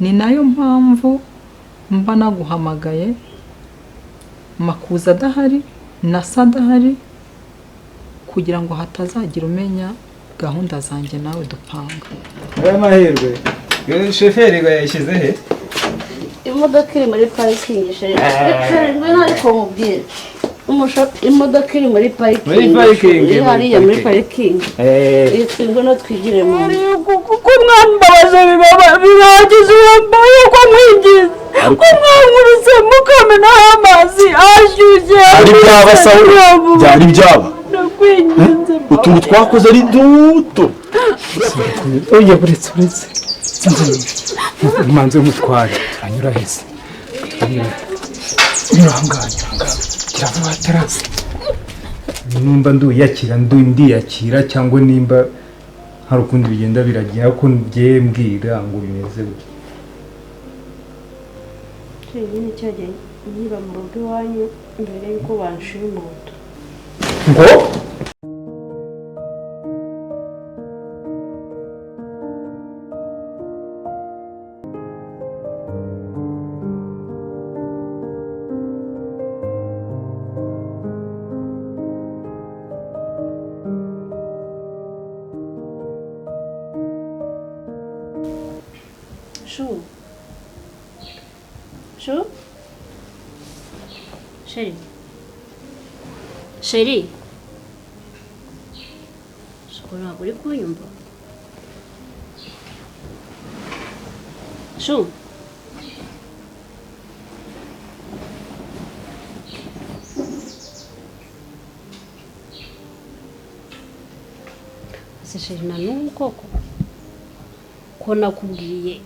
Ni nayo mpamvu mba naguhamagaye Makuza adahari na se adahari, kugira ngo hatazagira umenya gahunda zanjye nawe dupanga. Aya mahirwe shoferi ngo yayishyize he? Imodoka iri muri parikingi, chéri. Ngwino ariko nkubwire. Imodoka iri muri parikingi. Muri parikingi, Iri hariya muri muri parikingi. Ngwino twigire mu nzu. Kuko mwambabaje bihagije, wambaye ko mwingiza, ko mwankubise mukamenaho amazi ashyushye. Ari byaba sawa, byari byaba. Ndakwinginze. Utuntu twakoze ari duto. Oya, buretse, buretse, umanze umutware. Turanyura hese? Turanyura, nyura ahangaha, nyura ahangaha, gira vuba hataraza. Nimba nduyakira, ndiyakira, cyangwa nimba hari ukundi bigenda biragira ko ngiye mbwira ngo bimeze gutya. Nyine cyagiye nkiba mu rugo iwanyu mbere y'uko banshimuta. Ngo Chou, chou, chéri, chéri, siko ntabwo uri kunyumva, chou. Ese chéri, na n'ubu koko ko nakubwiye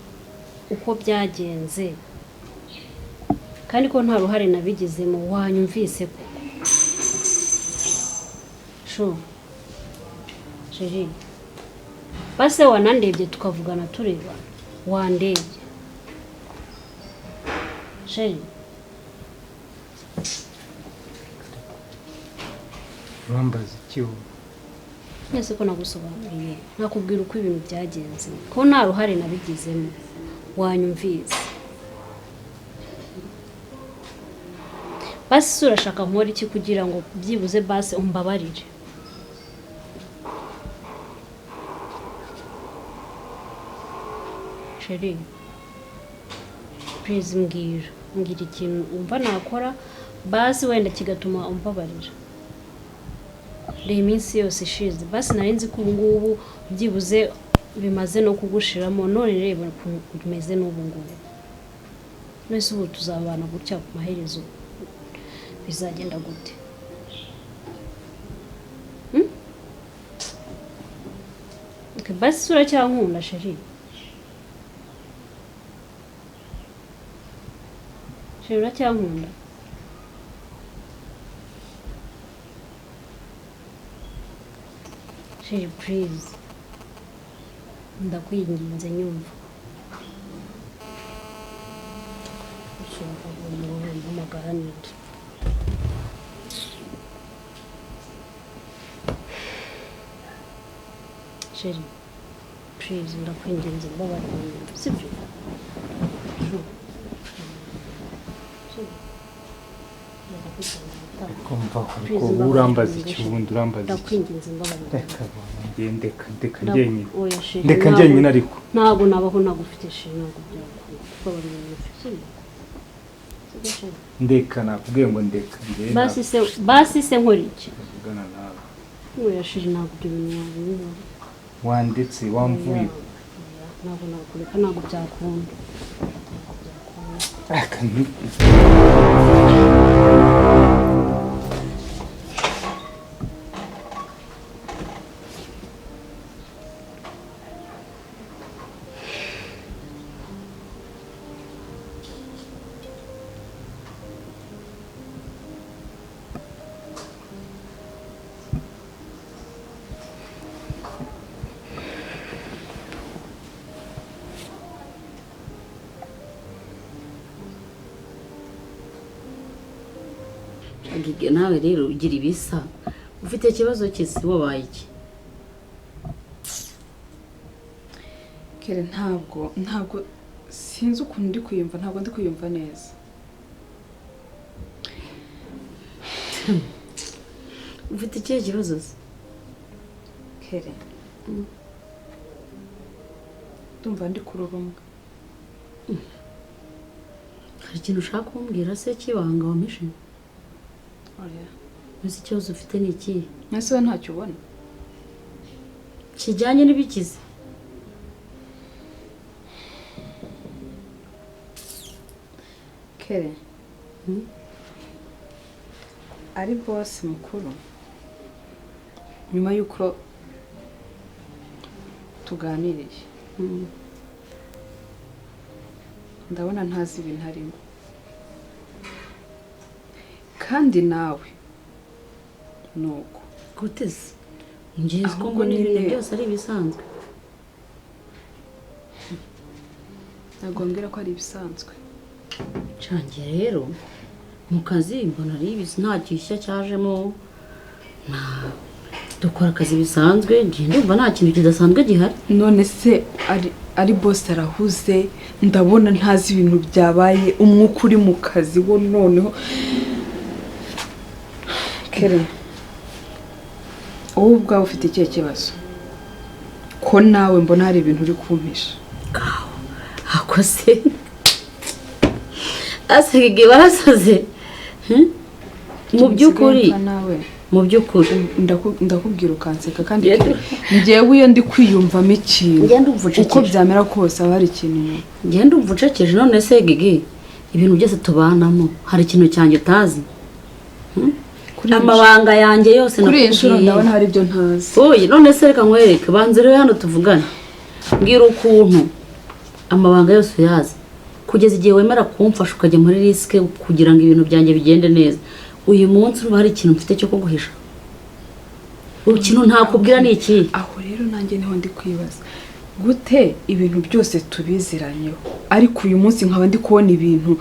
uko byagenze kandi ko nta ruhare nabigizemo, wanyumvise koko? Chou, chéri, base wanandebye tukavugana tureba, wandebye, chéri. Urambaza iki wowe? Mwese ko nagusobanuriye, nakubwira uko ibintu byagenze, ko nta ruhare nabigizemo, wanyumvise? Basi se urashaka nkora iki kugira ngo byibuze basi umbabarire? Chéri, please, mbwira, mbwira ikintu wumva nakora basi wenda kigatuma umbabarira. Reba iminsi yose ishize, basi nari nzi ko ubu ngubu byibuze bimaze no kugushiramo, none reba ukuntu umeze n'ubu ngubu. None ubu tuzabana gutya ku maherezo bizagenda gute? Hmm? Okay, basi uracyankunda, chéri? Chéri, uracyankunda? Chéri, please, ndakwinginze, nyumva. Ushobora guhamagara ninde? Chéri, please, ndakwinginze, mbabarira unyumve, sibyo? Sibyo? Kumva ariko urambaza iki ubundi? Urambaza iki? Ndakwinginze, mbabarira. Reka ngende, ndeka njyenyine. Oya chéri, Ndeka njyenyine ariko. Ntabwo nabaho ntagufite, chéri, ntabwo byakunda. Mbabarira unyumve, sibyo? Sibyo, chéri? Ndeka, nakubwiye ngo ndeka njyewe. Basi se, basi se nkora iki? Ntabwo nawe. Oya chéri, ntabwo ibyo bintu wabibona. Wanditse wamvuye. Oya, ntabwo nakureka, ntabwo byakunda. Ntabwo byakunda. Reka. Gige, nawe rero ugira ibisa. Ufite ikibazo cy'isi? Wabaye iki? Kere, ntabwo Sinzi ukuntu ndi kwiyumva, ntabwo ndi kwiyumva neza. Ufite ikihe kibazo se? Kere. Ndumva ndi kururumwa. Hari ikintu ushaka kumbwira se kibanga wampishe? Oya. Uzi ikibazo ufite ni ikihe? Ese we ntacyo ubona? Kijyanye n'ibikize? Kere. Ari boss mukuru. Nyuma yuko tuganiriye. Ndabona ntazi ibintu arimo. Kandi nawe nuko guteze ngiye ko ngo n'ibintu byose ari ibisanzwe. Ntabwo mbwira ko ari ibisanzwe. Cange rero mu kazi mbona ari ibisi nta gishya cyajemo, nta dukora akazi bisanzwe, ngiye ndumva nta kintu kidasanzwe gihari. None se ari boss arahuze, ndabona ntazi ibintu byabaye, umwuka uri mu kazi wo noneho. Kere, wowe ubwawe ufite ikihe kibazo? Ko nawe mbona hari ibintu uri kumpisha. Ako se asige barasaze. Mu by'ukuri ndakubwira ukanseka kandi njyewe iyo ndi kwiyumvamo ikintu uko byamera kose aba hari ikintu inyuma. Njye ndumva ucekeje. None se Gigi, ibintu byose tubanamo hari ikintu cyanjye utazi? Amabanga yanjye yose nakubwiye. Kuri iyi nshuro ndabona hari ibyo ntazi. Oye, none se reka nkwereke, banze rero hano tuvugane. Mbwira ukuntu amabanga yose uyazi kugeza igihe wemera kumfasha ukajya muri risike kugira ngo ibintu byanjye bigende neza. Uyu munsi uba hari ikintu mfite cyo kuguhisha. Ikintu ntakubwira ni iki? Aho rero nanjye niho ndi kwibaza. Gute ibintu byose tubiziranyeho, ariko uyu munsi nkaba ndi kubona ibintu.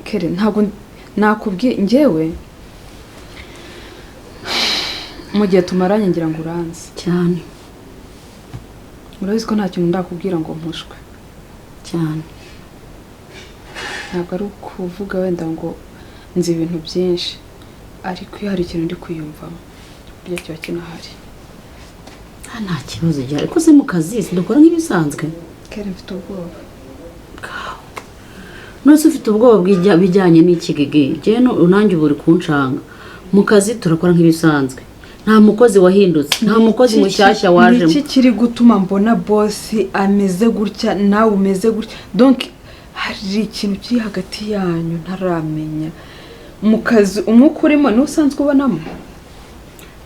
Kere ntabwo nakubwiye njyewe mu gihe tumaranye ngira ngo uranze cyane. Urabizi ko nta kintu ndakubwira ngo mpushwe cyane. Ntabwo ari ukuvuga wenda ngo nzi ibintu byinshi, ariko iyo hari ikintu ndi kwiyumvamo burya kiba kinahari. Nta kibazo gihari. Ariko se mu kazi dukora nk'ibisanzwe? Kere mfite ubwoba. None ufite ubwoba bijyanye n'iki Gigi? Njyewe nanjye ubu uri kunshanga. Mu kazi turakora nk'ibisanzwe, nta mukozi wahindutse, nta mukozi mushyashya wajemo. Niki kiri gutuma mbona boss ameze gutya nawe umeze gutya? Donc hari ikintu kiri hagati yanyu ntaramenya. Mu kazi umwuka urimo ni usanzwe ubonamo?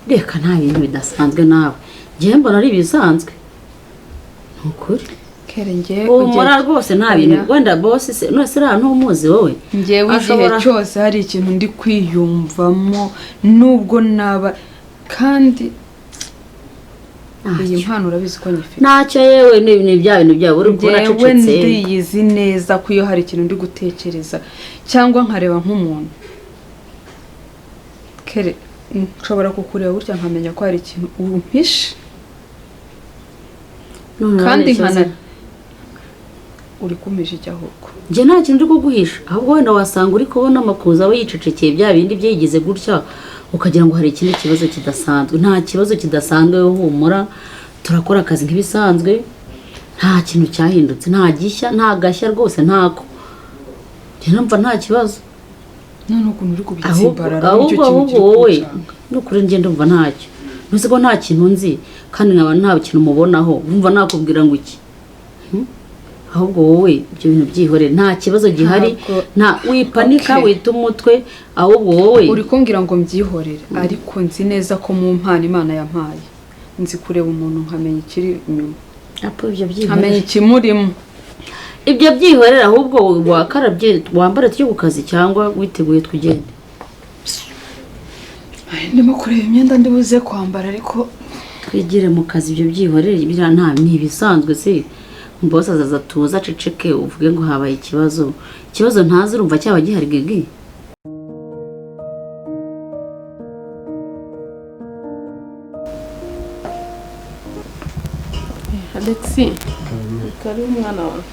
Reka nta bintu bidasanzwe nawe. Njyewe mbona ari ibisanzwe. Ni ukuri. Kere njyewe humura rwose nta bintu. Wenda boss se none se uriya ntumuzi wowe? Njyewe igihe cyose hari ikintu ndi kwiyumvamo nubwo naba kandi iyi mpano urabizi ko nyifite. Ntacyo yewe ni bya bintu byabo uri kubona acecetse. Njyewe ndiyizi neza ko iyo hari ikintu ndi gutekereza cyangwa nkareba nk'umuntu, Kere nshobora kukureba gutya nkamenya ko hari ikintu umpishe. Kandi nkana uri kumpisha iki ahubwo? Njye nta kintu ndi kuguhisha, ahubwo wenda wasanga uri kubona Makuza we yicecekeye bya bindi byigize gutya ukagira ngo hari ikindi kibazo kidasanzwe. Nta kibazo kidasanzwe, humura, turakora akazi nk'ibisanzwe, nta kintu cyahindutse, nta gishya, nta gashya rwose ntako. Njye numva nta kibazo. None ukuntu uri kubitsimbarara nicyo kintu kiri wowe n'ukuri njye ndumva ntacyo. Ntuzi ko nta kintu nzi kandi nkaba nta kintu mubonaho, umva nakubwira ngo iki? Ahubwo wowe ibyo bintu byihorere, nta kibazo gihari, nta wipanika wita umutwe. Ahubwo wowe uri kumbwira ngo mbyihorere, ariko nzi neza ko mu mpano Imana yampaye nzi kureba umuntu nkamenya ikiri inyuma, nkamenya ikimurimo. Ibyo byihorere, ahubwo wakarabye wambara tujye ku kazi cyangwa witeguye tugende. Ndimo kureba imyenda ndibuze kwambara ariko twigire mu kazi. Ibyo byihorere biriya nta ni ibisanzwe se. Boss azaza tuza aceceke uvuge ngo habaye ikibazo. Ikibazo ntazi urumva cyaba gihari Gigi? Alexi, kari umwana wawe.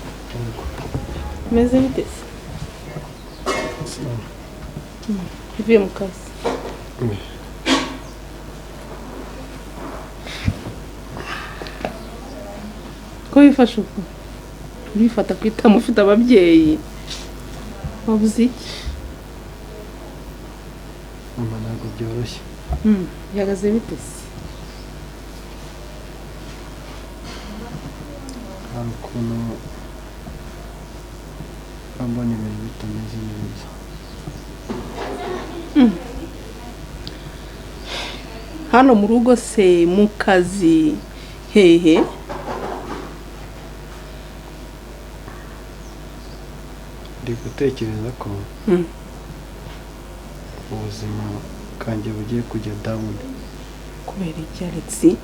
Meze bite se? Uvuye mu kazi? Ko wifashe uko? Urifata ku itama ufite ababyeyi. Wabuze iki? Mama, ntabwo byoroshye. Bihagaze bite se? Hari ukuntu mbona ibintu bitameze neza. Hano mu rugo se, mu kazi, hehe? Ndi gutekereza ko ubuzima bwanjye bugiye kujya down. Kubera iki, Alex?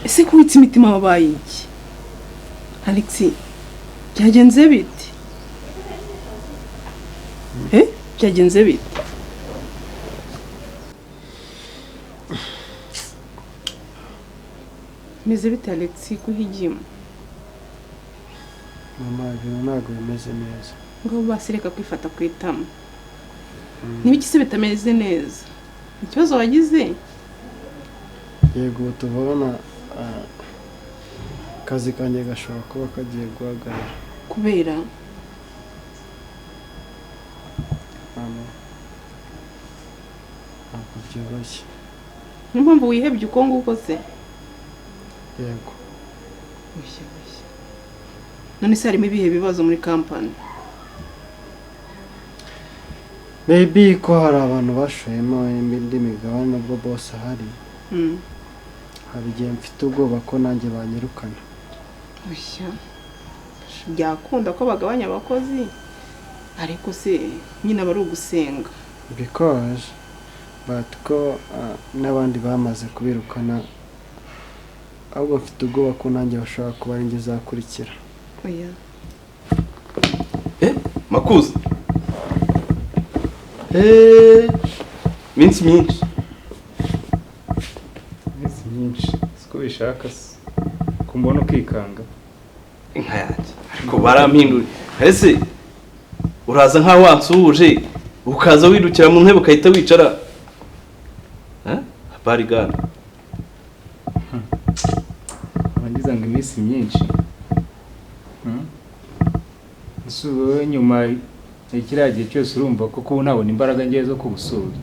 Ese kubitsa imitima wabaye iki? Alex, byagenze bite? Byagenze bite? Meze bite, Alex, kuhigima? Mama, ibintu ntabwo bimeze neza. Ngo basireka kwifata ku itama. Nibiki se bitameze neza? Ikibazo wagize? Yego, tubona akazi kanjye gashobora kuba kagiye guhagarara. Kubera? Mama, ntabwo byoroshye. Niyo mpamvu wihebye uko nguko se? Yego. Oya oya. None se harimo ibihe bibazo muri kampani? Maybe ko hari abantu bashoyemo indi migabane ubwo boss ahari. Hari igihe mfite ubwoba ko nanjye banyirukana. Oya. Byakunda ko bagabanya abakozi, ariko se nyine aba ari ugusenga. Because but ko n'abandi bamaze kubirukana, ahubwo mfite ubwoba ko nanjye bashobora kuba ari njye zakurikira. Oya. Makuza. Minsi myinshi. Minsi myinshi. Siko bishaka se. Kumbona ukikanga. Inka yanjye. Ariko barampindura. Ese uraza nka wansuhuje ukaza wirukira mu ntebe ukahita wicara? Habari gani? Abangiza ngo iminsi myinshi. Ese nyuma ikiriya gihe cyose urumva koko unabona imbaraga ngewe zo kugusura?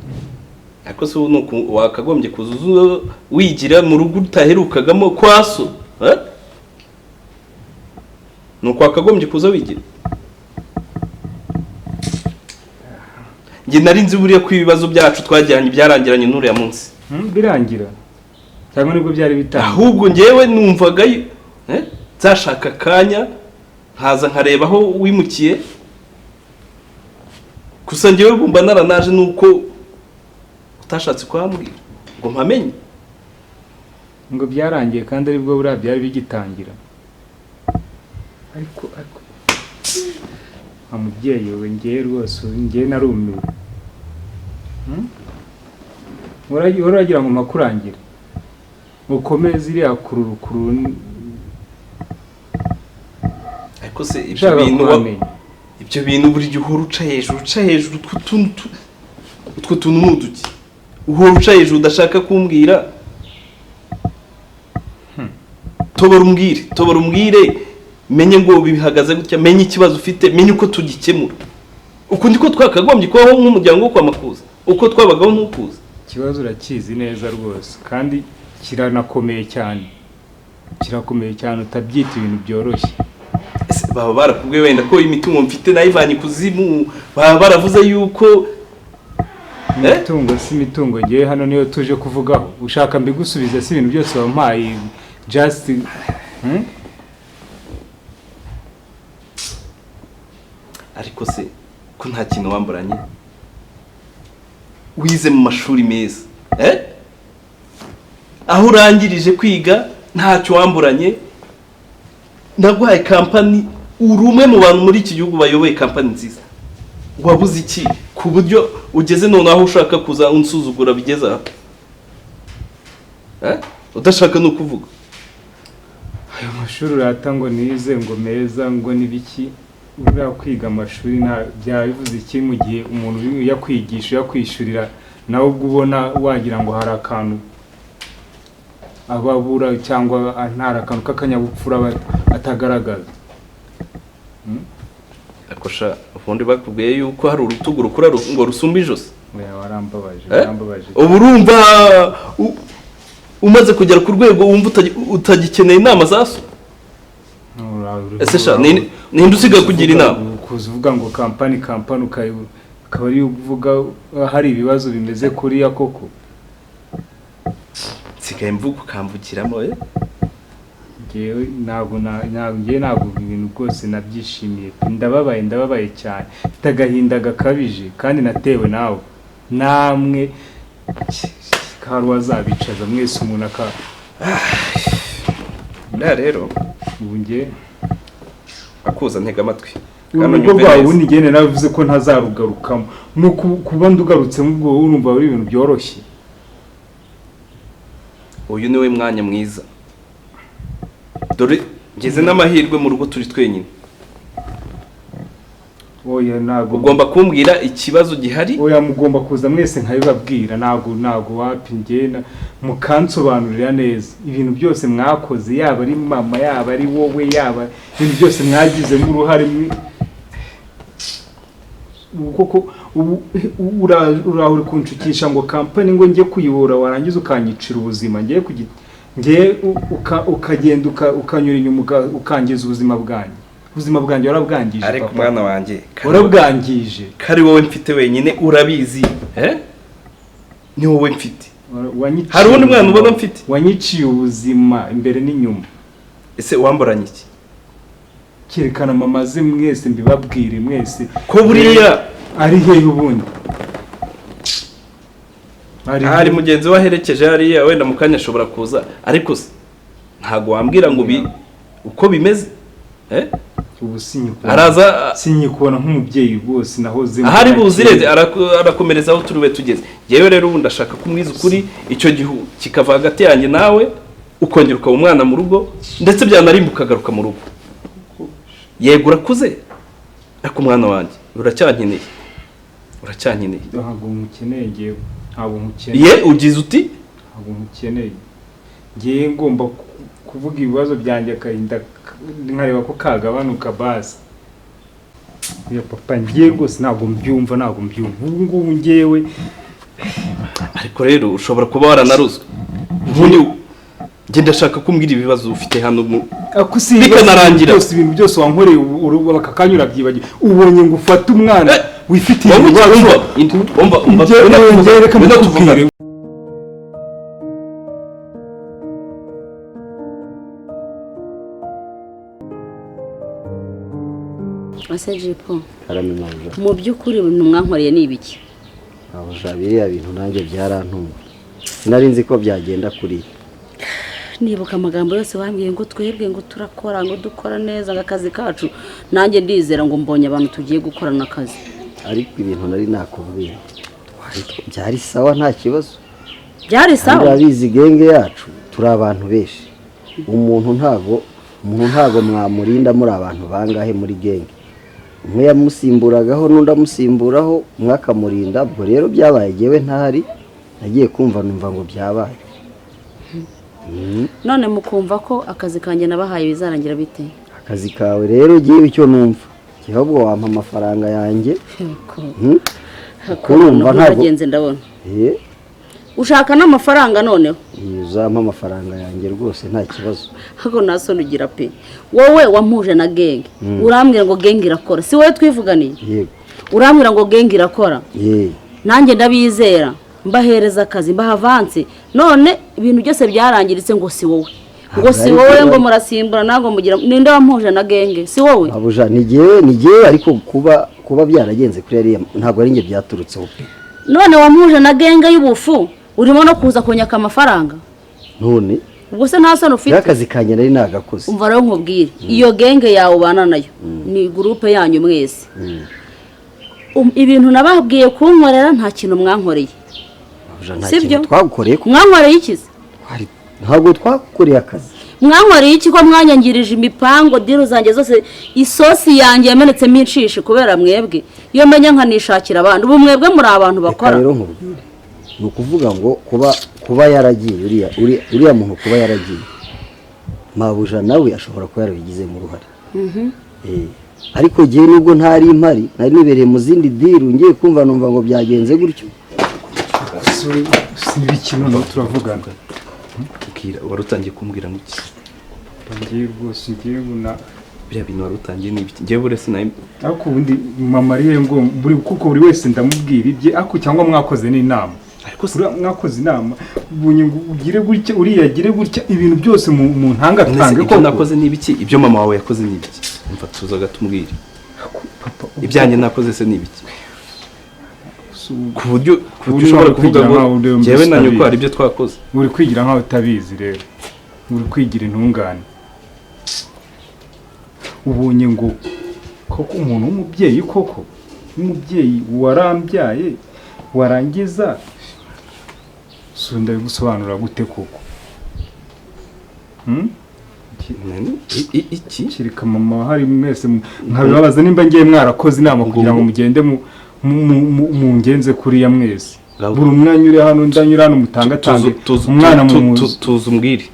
Ariko se ubu wakagombye kuza wigira mu rugo utaherukagamo kwa so? Nuko wakagombye kuza wigira? Njye nari nzi buriya ko ibibazo byacu twagiranye byarangiranye n'uriya munsi. Birangira cyangwa nibwo byari bitanga? Ahubwo njyewe numvaga nzashaka akanya nkaza nkareba aho wimukiye. Gusa njyewe bumva naranaje nuko utashatse kwambwira ngo mpamenye. Ngo byarangiye kandi aribwo buriya byari bigitangira. Ariko amubyeyi we ngiye rwose ngiye narumiwe. Uragira ngo makurangire ukomeze iriya kururukuru. Ariko se ibyo bintu buri gihe uhora uca hejuru utwo tuntu ni uduki uhora uca hejuru udashaka kumbwira? Tobora umbwire menye ngo bihagaze gutya, menye ikibazo ufite, menye uko tugikemura. Uko ndiko twakagombye kubaho nk'umuryango wo kwa Makuza, uko twabagaho ntukuza. Ikibazo urakizi neza rwose kandi kiranakomeye cyane. Kirakomeye cyane utabyita ibintu byoroshye. Baba barakubwiye wenda ko imitungo mfite nayivanye kuzimu, baba baravuze yuko imitungo si imitungo ngiye hano niyo tuje kuvugaho. Ushaka mbigusubize si ibintu byose wampaye just Ariko se ko nta kintu wamburanye? Wize mu mashuri meza, aho urangirije kwiga ntacyo wamburanye. Naguhaye kampani, uri umwe mu bantu muri iki gihugu bayoboye kampani nziza. Wabuze iki ku buryo ugeze none aho ushaka kuza unsuzugura bigeze aha? Udashaka no kuvuga. Ayo mashuri urata ngo nize ngo meza ngo nibiki, uriya kwiga amashuri nta byaba bivuze iki mu gihe umuntu yakwigisha yakwishyurira nawe ubwo ubona wagira ngo hari akantu ababura cyangwa ntari akantu k'akanyabupfura atagaragaza. Akosha ubundi bakubwiye yuko hari urutugu rukura ngo rusumbe ijosi. Oya, warambabaje, warambabaje. Ubu urumva umaze kugera ku rwego wumva utagikeneye inama za so? Ese sha ninde usigaye kugira inama? Kuza uvuga ngo kampani kampani ukaba ari uvuga hari ibibazo bimeze kuriya koko. Nsigaye mvuga ukamvugiramo. Ngewe ntabwo ntabwo ibintu rwose nabyishimiye, ndababaye, ndababaye cyane, mfite agahinda gakabije kandi natewe nawe namwe hari uwazabicaza mwese umuntu aka buriya rero ubu nge akuza ntega amatwi. Urugo rwawe ubundi ngene navuze ko ntazarugarukamo, no kuba ndugarutsemo ubwo urumva ari ibintu byoroshye. Uyu niwe mwanya mwiza, dore ngeze n'amahirwe mu rugo turi twenyine. Oya ntago ugomba kumbwira ikibazo gihari. Oya mugomba kuza mwese nkabibabwira, ntago wapi ngena mukansobanurira neza ibintu byose mwakoze, yaba ari mama yaba ari wowe yaba ibintu byose mwagizemo uruhare. Koko uri kunshukisha ngo kampani ngo njye kuyibura warangiza ukanyicira ubuzima, ngiye ngiye ukagenda ukanyura inyuma ukangiza ubuzima bwanjye. Ubuzima bwanjye warabwangije ariko mwana wanjye warabwangije, kari wowe mfite wenyine urabizi, ni wowe mfite. Hari undi mwana ubona mfite? Wanyiciye ubuzima imbere n'inyuma. Ese wamboranye iki? Kerekana mama ze mwese mbibabwire mwese ko buriya ari hehe ubundi hari mugenzi we aherekeje hariya wenda mukanya ashobora kuza, ariko ntago wambwira ngo uko bimeze. Ubu sinyikubona, sinyikubona nk'umubyeyi rwose nahoze ahari buzireze arakomereza aho turi tugeze. Yewe rero ubu ndashaka kumwiza ukuri, icyo gihu kikava hagati yanjye nawe, ukongera ukaba umwana mu rugo, ndetse byanarimba ukagaruka mu rugo. Yego urakuze ariko umwana wanjye uracyankeneye, uracyankeneye. Ntabwo nkukeneye ngewe, ntabwo nkukeneye. Ye ugize uti ntabwo nkukeneye ngewe, ngomba kuvuga ibibazo byanjye akahinda nkareba ko kagabanuka basi. Ya papa ngiye rwose ntabwo mbyumva, ntabwo mbyumva ubu ngubu ngewe. Ariko rero ushobora kuba waranaruzwe ubundi nge ndashaka kumbwira ibibazo ufite hano bikanarangira. Byose ibintu byose wankoreye bakakanyura byibagiwe, ubonye ngo ufate umwana wifitiye ibibazo. Umva reka mbikubwire. Jipo mu by'ukuri ibintu mwankoreye ni ibiki? Abuja biriya bintu nanjye byarantumwe, sinari nzi ko byagenda kuri. Nibuka amagambo yose wambwiye ngo twebwe ngo turakora ngo dukora neza akazi kacu, nanjye ndizera ngo mbonye abantu tugiye gukorana akazi. Ariko ibintu nari nakubwiye byari sawa, nta kibazo, byari sawa. Urabizi genge yacu turi abantu benshi, umuntu ntago mwamurinda muri abantu bangahe muri genge, umwe yamusimburagaho n'undi amusimburaho, umwe akamurinda. Ubwo rero byabaye jewe ntahari, nagiye kumva numva ngo byabaye. None mukumva ko akazi kanjye nabahaye bizarangira bite? Akazi kawe rero ugiye icyo numva ahubwo wampa amafaranga yanjye. Kurumva ntabwo bagenze ndabona ushaka n'amafaranga noneho uzampa amafaranga yanjye rwose nta kibazo. Hako nasoni ugira pe, wowe wampuje na genge urambwira ngo genge irakora, si wowe twivuganiye? Yego urambwira ngo genge irakora, nanjye ndabizera mbahereza akazi mbaha avance, none ibintu byose byarangiritse ngo si wowe, ngo si wowe ngo murasimbura ntabwo mugira. Ninde wampuje na genge? Si wowe? Abuja ni jewe, ariko kuba byaragenze kuri ariya ntabwo ari nge byaturutseho pe. None wampuje na genge y'ubufu urimo no kuza kunyaka amafaranga none ubwo se nta soni ufite? Akazi kanjye nari nagakoze. Umva rero nkubwire, iyo genge yawe ubana nayo ni groupe yanyu mwese. Ibintu nababwiye kunkorera nta kintu mwankoreye. Sibyo? Twagukoreye ko mwankoreye ikize? Ntabwo twagukoreye akazi. Mwankoreye iki ko mwanyangirije imipango, deal zanjye zose, isosi yanjye yamenetsemo inshishi kubera mwebwe? Iyo menya nkanishakira abandi. Ubu mwebwe muri abantu Reka bakora. rero nkubwire, ni ukuvuga ngo kuba yaragiye uriya muntu, kuba yaragiye, mabuja nawe ashobora kuba yarabigizemo uruhare. Ariko jyewe nubwo ntari mpari, nari nibereye mu zindi deal, ngiye kumva numva ngo byagenze gutyo. Si ibiki noneho turavugana? Mbwira, wari utangiye kumbwira ngo iki? Ngiye rwose, ngiye na Biriya bintu wari utangiye ni ibiki? Ngewe buriya sinayi. Ariko ubundi mama ariyo ngo buri, kuko buri wese ndamubwira ibye, ariko cyangwa mwakoze n'inama? Ariko se Uriya mwakoze inama, ubonye ngo ugire gutya, uriya agire gutya, ibintu byose mu ntangatange. Ibyo Koko nakoze ni ibiki? Ibyo mama wawe yakoze ni ibiki? Umva, tuza gatubwire. Papa, Ibyanjye nakoze se ni ibiki, ku buryo Ubu ushobora uri kuvuga kwigira ngo nkaho uri njyewe na nyoko utabizi. hari ibyo twakoze? Uri kwigira nkaho utabizi rero, uri kwigira intungane. Ubonye ngo koko umuntu w'umubyeyi, koko w'umubyeyi warambyaye, warangiza si ndabigusobanura gute koko? Hmm? Iki Kereka mama hari mwese nkabibabaza nimba ngiye mwarakoze inama kugira ngo mugende mungenze kuriya mwese, buri umwe anyure hano, undi anyure hano, mutangatange umwana mu Tuza umbwire,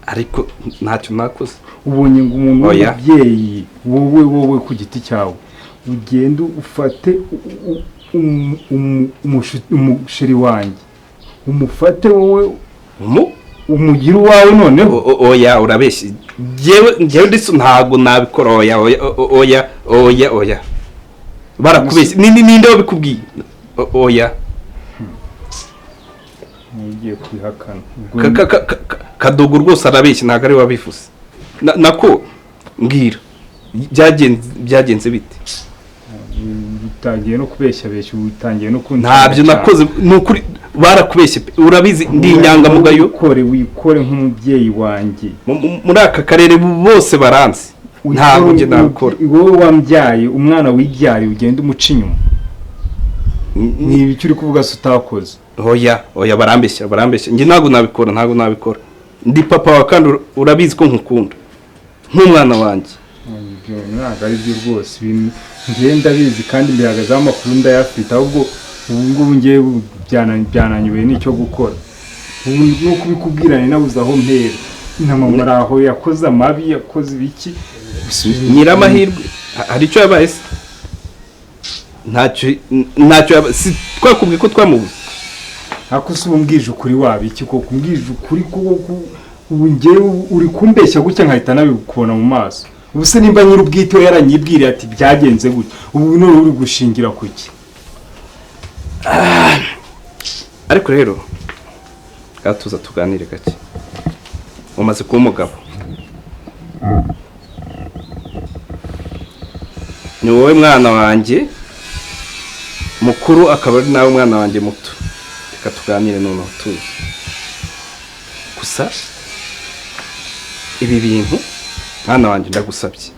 ariko ntacyo nakoze. Ubonye ngo umuntu Oya. w'umubyeyi, wowe ku giti cyawe ugende ufate umusheri wanjye, umufate wowe, Umu umugire uwawe noneho. Oya, urabeshye. Njyewe ndetse ntabwo nabikora. Oya, oya, oya, oya, oya, barakubeshye. Ninde wabikubwiye? Oya. Ugiye kwihakana Ubwo Kadogo rwose arabeshye, ntabwo ari we wabivuze. Nako mbwira, byagenze bite? Utangiye no kubeshya beshya, utangiye no kuntanga Ntabyo cyane. nakoze, ni ukuri barakubeshye pe. Urabizi ndi inyangamugayo. Wikore, wikore nk'umubyeyi wanjye. Muri aka karere bose baranzi, ntabwo njye nabikora. Wowe wambyaye, umwana wibyariye ugenda umuca inyuma, ni ibiki uri kuvuga se utakoze? Oya, oya, barambeshya, barambeshya. Njye ntabwo nabikora, ntabwo nabikora. Ndi papa wawe kandi urabizi ko nkukunda nk'umwana wanjye. Ibyo ntabwo ari byo rwose. Ibintu njyewe ndabizi kandi mbihagazeho, amakuru ndayafite. Ahubwo ubu ngubu ngewe byananyobeye n'icyo gukora ubu, no kubikubwira ni nabuze aho mpera. Na mama ari aho, yakoze amabi, yakoze ibiki? Nyiramahirwe hari icyo yabaye se? Ntacyo, ntacyo yabaye. Si twakubwiye ko twamubuze? Ariko se ubu mbwije ukuri waba iki koko? Mbwije ukuri koko, ubu ngewe uri kumbeshya gutya nkahita nabikubona mu maso. Ubu se nimba nyir'ubwite we yaranyibwiriye ati byagenze gutya, ubu none uri gushingira ku ki? Ariko rero tuza tuganire gake. Umaze kuba umugabo, ni wowe mwana wanjye mukuru, akaba ari nawe mwana wanjye muto. Reka tuganire noneho tuzi. Gusa ibi bintu, mwana wanjye, ndagusabye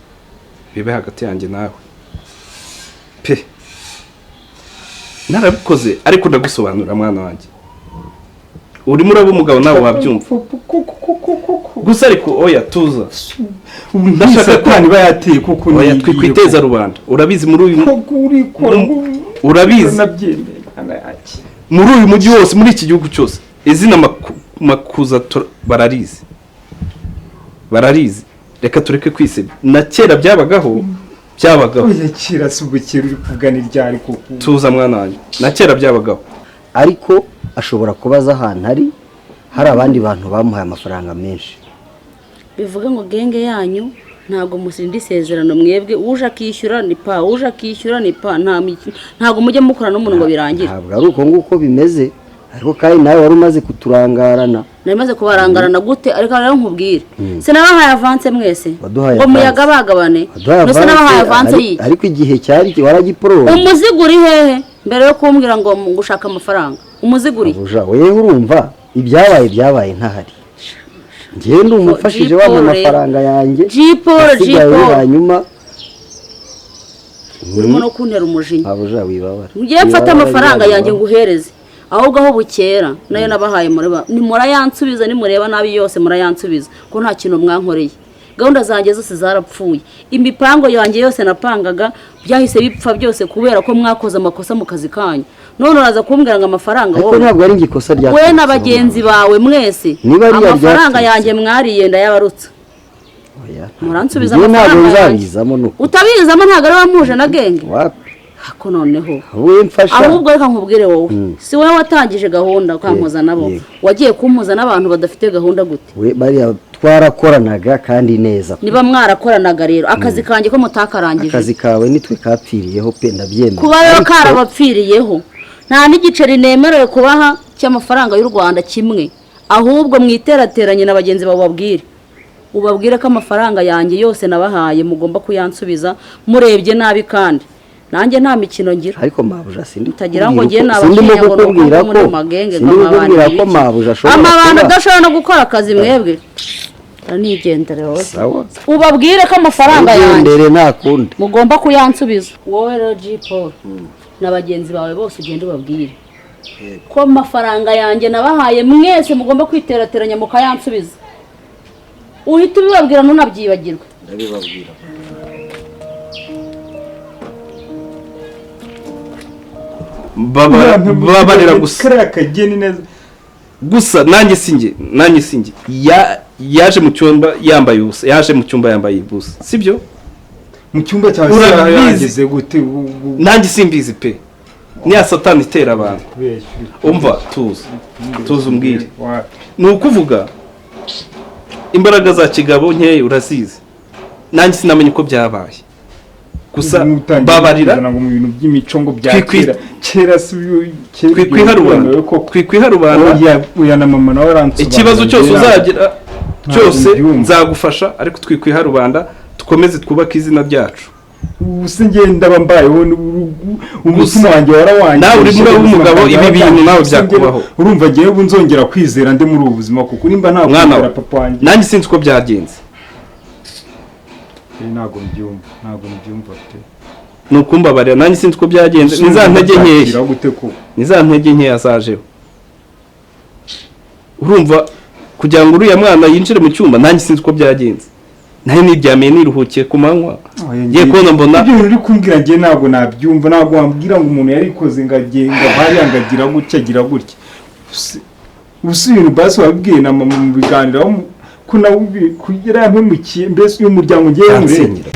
bibe hagati yanjye nawe pe. Narabikoze, ariko ndagusobanurira, mwana wanjye. Urimo uraba umugabo, nawe wabyumva. Gusa ariko oya, tuza. Ubu Ndashaka satani iba yateye koko. Oya, Ni twikwiteza rubanda. Urabizi muri uyu Koko urikora. Urabizi. Nabyemeye, mwana yanjye. Muri uyu mujyi wose, muri iki gihugu cyose, izina Makuza bararizi, bararizi. Reka tureke kwisebya. Na kera byabagaho, byabagaho. Oya, kera si ubwo, kera uri kuvugana iryari koko? Tuza mwana wanjye, na kera byabagaho. Ariko ashobora kuba azi ahantu ari, hari abandi bantu bamuhaye amafaranga menshi. Bivuga ngo gang yanyu ntabwo musinda isezerano mwebwe. Uje akishyura ni pa, uje akishyura ni pa. Ntabwo mujya mukora n'umuntu ngo birangire. Ntabwo ari uko nguko bimeze, ariko kandi nawe wari umaze kuturangarana. Nari maze kubarangarana gute? Ariko rero nkubwire, sinabahaye avance mwese Waduhaye ngo avance. muyaga bagabane? Waduhaye Mbese nabahaye avance, avance y'iki? Ariko igihe cyari waragiporoye. Umuzigo uri hehe? Mbere yo kumbwira ngo gushaka amafaranga, umuzigo uri? Abuja, wewe urumva ibyabaye byabaye ntahari, njyewe ndi umufashije G wampa Paul rero. amafaranga yanjye G Paul, G asigaye. Paul. Hanyuma Urimo no kuntera umujinya. Abuja, wibabara. Ngiye mfata Wibabara, amafaranga yanjye wibabara. nguhereze. Ahubwo aho bukera nayo nabahaye mureba ni murayansubiza, nimureba nabi yose murayansubiza ko nta kintu mwankoreye. Gahunda zanjye zose zarapfuye, imipango yanjye yose napangaga byahise bipfa byose kubera ko mwakoze amakosa mu kazi kanyu. None uraza kumbwira ngo amafaranga Ariko wowe ntabwo ari ikosa rya we na bagenzi bawe mwese, Niba ari amafaranga yanjye mwariye ndayabarutse. Muransubiza ntabwo amafaranga yanjye. nzabizamo nuko Utabizamo ntabwo ari wamuje na genge. Wapi? Ako noneho wowe mfasha. Ahubwo reka nkubwire wowe, Mm. si wowe watangije gahunda ukampuza nabo, Yego. wagiye kumpuza n'abantu badafite gahunda gute? We bariya twarakoranaga kandi neza. Niba mwarakoranaga rero akazi kanjye ko mutakarangije? Akazi kawe nitwe kapfiriyeho pe, ndabyemera. Kuba rero Ariko karabapfiriyeho, nta n'igiceri nemerewe kubaha cy'amafaranga y'u Rwanda kimwe. Ahubwo mwiterateranye na bagenzi bawe, ubabwire ubabwire ko amafaranga yanjye yose nabahaye mugomba kuyansubiza murebye nabi, kandi nanjye nta mikino ngira. Ariko mabuja, sindi Utagira ngo kukubwira ngiye sindimo nabatinya ngo nuko kukubwira muri ko magenge sindimo nk'amabandi kukubwira ko ibiki. mabuja ashobora Amabandi kuba adashobora no gukora akazi mwebwe. Nigendere wowe. Sawa. Ubabwire ko amafaranga yanjye Ugendere, nta kundi. mugomba kuyansubiza. Wowe rero G Paul na bagenzi bawe bose, ugende ubabwire ko amafaranga yanjye nabahaye mwese mugomba kwiterateranya mukayansubiza. Uhita ubibabwira, ntunabyibagirwe. Ndabibabwira. Babarira gusa. Kariya kageni neza. Gusa nanjye sinjye, nanjye sinjye. Yaje mu cyumba yambaye ubusa, yaje mu cyumba yambaye ubusa, sibyo? Mu cyumba cyawe? Urabizi. Yageze gute? Nanjye simbizi pe, ni ya satani itera abantu. Kubeshya. Umva, tuza tuza umbwire. Wapi? Ni ukuvuga imbaraga za kigabo nkeya urazizi, nanjye sinamenye uko byabaye. Gusa Utangiye babarira. kuzana ngo mu bintu by'imico ngo bya kera kera, si kera. Twikwiha rubanda, twikwiha rubanda. Oya oya, na mama nawe aransobanurira. Ikibazo cyose uzagira Ntabwo cyose mbyumva. nzagufasha, ariko twikwiha rubanda, dukomeze twubake izina ryacu. Ubu se ngenda mba mbayeho umutima wanjye warawangije. Nawe urimo uraba umugabo, ibi bintu nawe byakubaho. Urumva ngewe ubu nzongera kwizera ndi muri ubu buzima, kuko nimba nta Mwana kwizera we, papa wanjye. Nanjye sinzi uko byagenze. Ntabwo mbyumva, ntabwo mbyumva pe. Ni ukumbabarira, nanjye sinzi uko byagenze. Ni za ntege nkeya. Nzakira gute koko? Ni za ntege nkeya zajeho. Urumva, kugira ngo uriya mwana yinjire mu cyumba, nanjye sinzi uko byagenze. Nawe niryamiye niruhukiye ku manywa, ngiye kubona mbona Ibyo bintu uri kumbwira njye ntabwo nabyumva. Ntabwo wambwira ngo umuntu yarikoze ngo agenda hariya ngo agira gutya agira gutya. Ubu ibintu basi wabibwiye na mama, mubiganiraho ko nawe kugira yampemukiye, mbese uyu muryango ngewe murebe. Yansenyera.